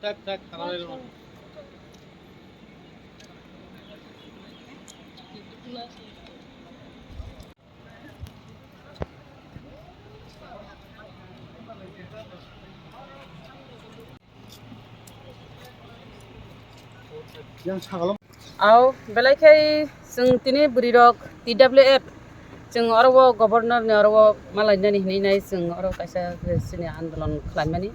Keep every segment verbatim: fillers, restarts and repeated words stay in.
Yang sagalo. Au, belai khai chwng tini bwrwi rok T W F, chwng oro o governor ni oro o malainani hinwi nai chwng oro kaisa chini andolon khlaimani.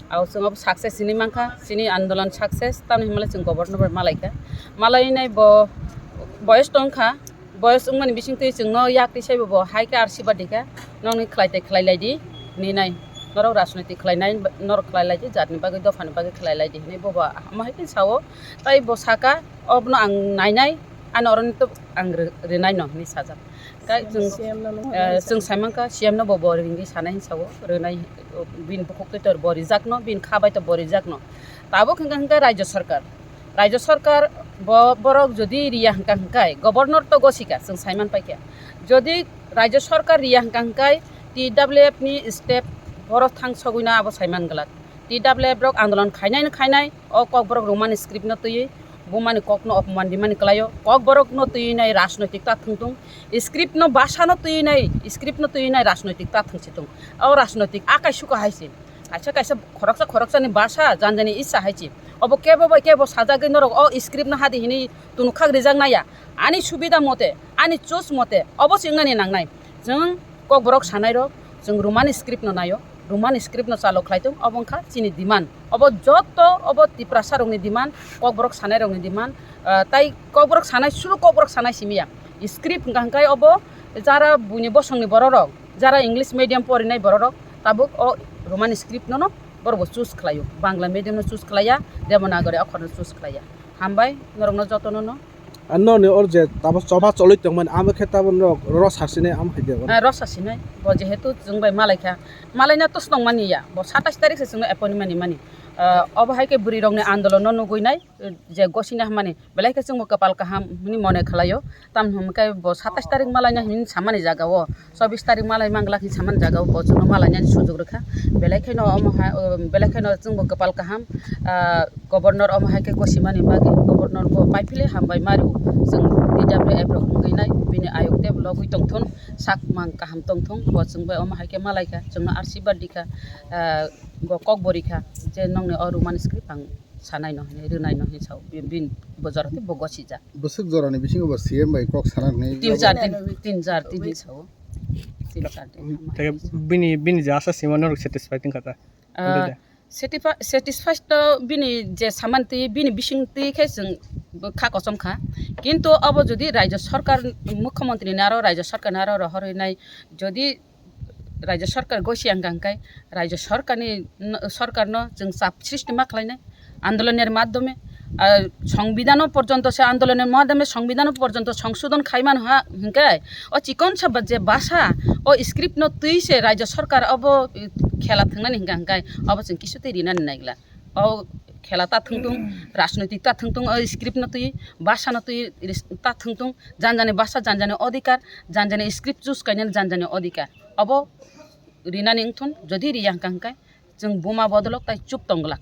Au, chwng abo success hinwi mankha, chini andolon success, tamni hinmale chwng governor bai malaikha. Malainai bo boyos tongkha, boyos wngmani bisingtwi chwngno yak twi saibo bo hai khe R C ba dikha, nokni khlai tei khlai lai di hinwi nai. Norok rajnoitik khlainai, norok khlai lai di, jatni bagwi, dophani bagwi khlai lai di hinwi bobo hama hai khe sao. Tai bo saka, "Obono ang nainai, ani oroni to ang ri-, rinai no," hinwi sajak. Kai chwng, C M no nung eh, hwnwi chwng sajak. Saimankha C M no bo bo ringwi sanai hinwi sao, rinai, bini bukhuk twi tor bo rijakno, bini kha bai to bo rijakno. Tabuk hwnkha hwnkha Rajya Sarkar. Rajya Sarkar bo, borok jodi riya hwnkha hwnkhe, governor to gosika, chwng saiman paikha. Jodi Rajya Sarkar riya hwnkha hwnkhe, T W F ni step borok thang sogwino abo saiman glak. T W F rok andolon khainai no khainai, o Kokborok Roman script no twiwi bumani kokno opman rimani kwlaio, Kokborok no twiwi nai rajnoitik ta thwngthung, script no basa no twiwi nai, script no twiwi nai rajnoitik ta thwngsitung. O rajnoitik akai suka hai se. Kaisa kaisa khoroksa khoroksani basa, janjani isa hai se. Obo kebo bai kebo sajagwi norok o script no hadi hinwi tunukhak rijak naiya. Ani subida mote, ani choice mote, obo se wngnani nangnai. Chwng Kokborok sanairok, chwng Roman script no naio, Roman script no chalo khlai tong, obo wngkha chini demand. Obo joto, obo Tiprasa rokni demand, Kokborok sanairokni demand, ah, tai Kokborok sanai, suru Kokborok sanai simiya. Script hwnkha hwnkhe obo jara buini bosongni bororok, jara English medium porinai bororok, tabuk o Roman script no no borok bo choose khlaio, Bangla medium no choose khlaiya, Devanagari okhor no choose khlaiya. Hambai norokno jotono no. Ar noni or je tabo choba choloi tongmani, amo khe tabo norok ro sasinai, amo hai de. Ah, ro sasinai. Bo jehetu chwng bai malaikha, malaina to snong mani ya. Bo satais tarik se chwngno appointment ni mani. Ah, obo hai khe bwrwi rokni andolon no nugui nai, eh, je gosina hwnmani. Belai khe chwngbo kwpal kaham hwnwi mone khlaio. Tamni hwn khe bo satais tarik malaina hwnwi samani jaga o. Chobbish tarik malai mangla khe samani jaga o bo chwngno malainani sujuk rwkha. Belai kheno omo ha, o, belai kheno chwngbo kwpal kaham, ah, governor omo hai khe gosimani bagwi governor bo paiphile hambai mario. Chwng T W F rok wngwi nai bini ayuk tei logwi tongthun, sak mang kaham tongthun, bo chwng bai omo hai khe malaikha, chwngno arsibad dikha, ah, bo kok bo rikha je nongni o Roman script ang sanai no hinwi, rwnai no hinwi sao, bi-, bin bo jora tei bo gosijak. Bwswk jorani bisingo bo C M bai kok sana hinwi tin abo char din, tin char din hinwi sao. Tin char din. Tei bini, bini je asa sima norok satisfied wngkha ta? Ah, Already. Satisfi-, satisfied to bini je saman twi, bini bising twi khe chwng kha kosom kha. Kintu abo jodi Rajya Sarkar, Mukhyamantri ni aro Rajya Sarkar ni aro rohor hwnwi nai, jodi Rajya Sarkar gosi ang kang khe, Rajya Sarkar ni, Sarkar no chwng chap sristi ma khlai nai. Andoloner madhyome, ah, songbidhano porjonto se andoloner madhyome songbidhano porjonto songsodhon khai mano ha hwnkhe o chikon sa ba je basa o script no twi se Rajya Sarkar obo, eh, khela thwngnani hwnkha hwnkhe obo chwng kisu tei rinani naigla. O khela ta thwngthung, rajnoitik ta thwngthung, o script no twi, basa no twi ris-, ta thwngthung, janjani basa, janjani odhikar, janjani script choose kainani janjani odhikar. Obo rinani wngthun, jodi riya hwnkha hwnkhe chwng buma bodolok tai chup tong glak.